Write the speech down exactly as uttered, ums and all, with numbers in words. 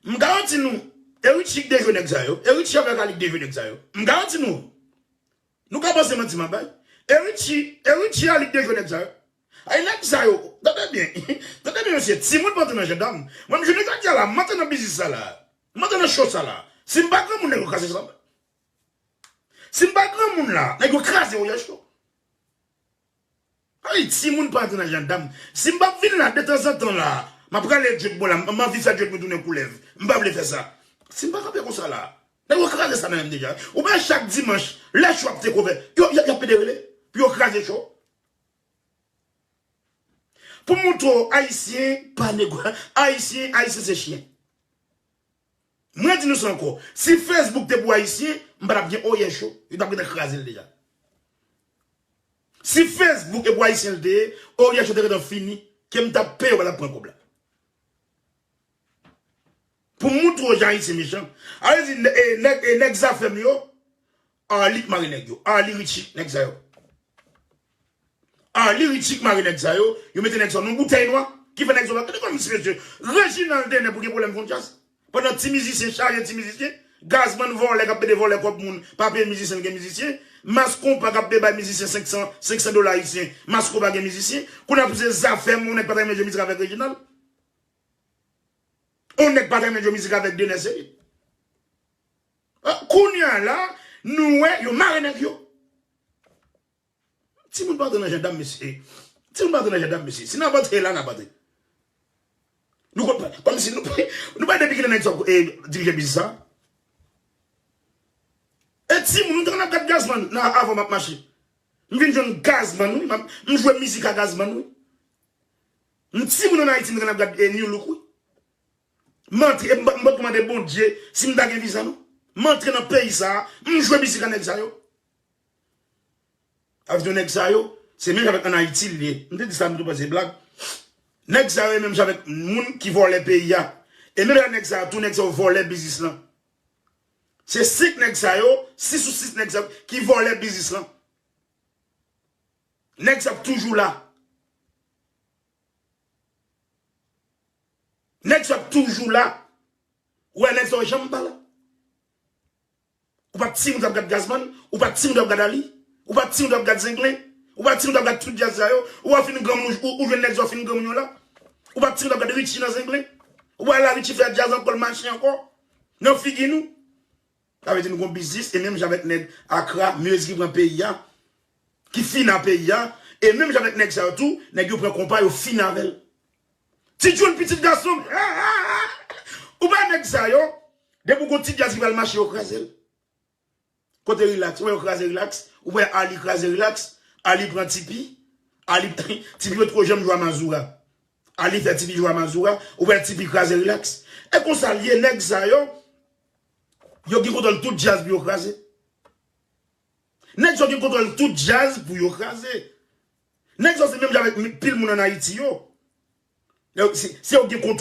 M garanti nou, e Richie k te jwe nèg sa yo. E Richie avèk Ali k te jwe nèg sa yo. M garanti nou. Nou ka panse manti m ap bay. E Richie, e Richie Ali k te jwe nèg sa yo. Ay, nèg sa yo, tande byen. Tande byen, mesye. Timoun pa antre nan jandam. Mwen, m jounen jodi a la, m antre nan biznis sa la. M antre nan cho sa la. Si m pa granmoun, nèg yo kraze sa. Si m pa granmoun la, nèg yo kraze woyaj yo. Ay, timoun pa antre nan jandam. Si m p ap vin la detanzantan la, m ap rale djòt mwen la, m anvi fè djòt mwen tounen koulèv. M pa vle fè sa. Si m pa kanpe konsa la, nèg yo kraze sa nan men m deja. Ou pa wè chak dimanch, lè cho ap te kovè, yo, y ap, y ap pede rele pou yo kraze cho. Pou m montre w, Ayisyen pa negwa-, Ayisyen, Ayisyen se chen. Mwen di nou sa ankò, si Facebook te pou Ayisyen, m pa t ap gen Oyè Cho, yo t ap gentan kraze l deja. Si Facebook e pou Ayisyen l te ye, Oyè Cho te gentan fini, ke m t ap peye yo pa t ap pran kòb la. Pou m montre w jan Ayisyen mechan. A vle di, e, nèg, e, nèg Zafèm yo, Arly k mare nèg yo. Arly Richie, nèg sa yo. Arly Richie k mare nèg sa yo. Yo mete nèg sa yo nan boutèy nwa. Ki fè nèg sa yo pa. Gade kòm si mesye. Reginald Denet pou gen pwoblèm fon djaz. Pandan ti mizisyen chaje ti mizisyen. Gazman vòlè k ap pede vòlè kòb moun. Pa peye mizisyen l gen mizisyen. Mas Konpa k ap pede bay mizisyen senk san, senk san dola ayisyen. Mas Konpa gen mizisyen. Kounye a pou se Zafèm, yon nèg pa ta renmen jwe mizik avèk Reginald. Yon nèg pa ta renmen jwe mizik avèk Denet se li. Ah, kounye a la, nou wè, yo mare nèg yo. Timoun pa antre nan jandam, mesye. Timoun pa antre nan jandam, mesye. Si n ap antre la, n ap antre. Nou konn, kòmsi nou, nou pa depi kilè nèg sa, e, dirije biznis sa. E timoun, nou t konn ap gad Gazman nan, avan m ap mache. M vin jwenn Gazman, wi. M ap, m jwe mizik a Gazman, wi. M timoun ann Ayiti, m t konn ap gad, e, New Look, wi. M antre, e m pa, m pa t konn mande Bondye si m ta gen viza, non. M antre nan peyi sa a, m jwe mizik a nèg sa yo. Avyon nèg sa yo, se menm jan avèk ann Ayiti l ye. M te di sa, m te panse blag. Nèg sa yo, e menm jan avèk moun ki vòlè peyi a. E menm jan nèg sa yo, tou nèg sa yo vòlè biznis lan. Se senk nèg sa yo, sis ou sis nèg sa yo, ki vòlè biznis lan. Nèg sa yo ap toujou la. Nèg sa yo ap toujou la. Ou wè nèg sa yo janm pa la. Ou pa t timoun t ap gad Gazman, ou pa t timoun t ap gad Ali, ou pa t timoun t ap gad Zenglen, ou pa t timoun t ap gad tout djaz sa yo, ou pa fin granmoun ou, ou jwenn nèg sa yo fin granmoun yo la. Ou pa t timoun t ap gad Richie nan Zenglen. Ou wè la Richie fè djaz ankò, l mache ankò. Nan figi nou. Sa vle di nou gon biznis, e menm jan avèk nèg Akra, Meyezi ki pran peyi a, ki fin a peyi a, e menm jan avèk nèg sa yo tou, nèg yo pran konpa, yo fin avè l. Ti John, pitit gason m, ou pa nèg sa yo, depi w gon ti djaz ki pral mache, yo kraze l. Kote Rilaks, ou wè yo kraze Rilaks, ou wè Ali kraze Rilaks, Ali pran Tipi, Ali, Tipi pa t ko janm jwe a Mazora. Ali fè Tipi jwe a Mazora, ou wè Tipi kraze Rilaks. E konsa l ye, nèg sa yo, yo gen kontwòl tout djaz pou yo kraze. Nèg sa yo gen kontwòl tout djaz pou yo kraze. Nèg sa yo se menm jan avèk pil moun ann Ayiti yo. Yo, se, se yo gen kontwòl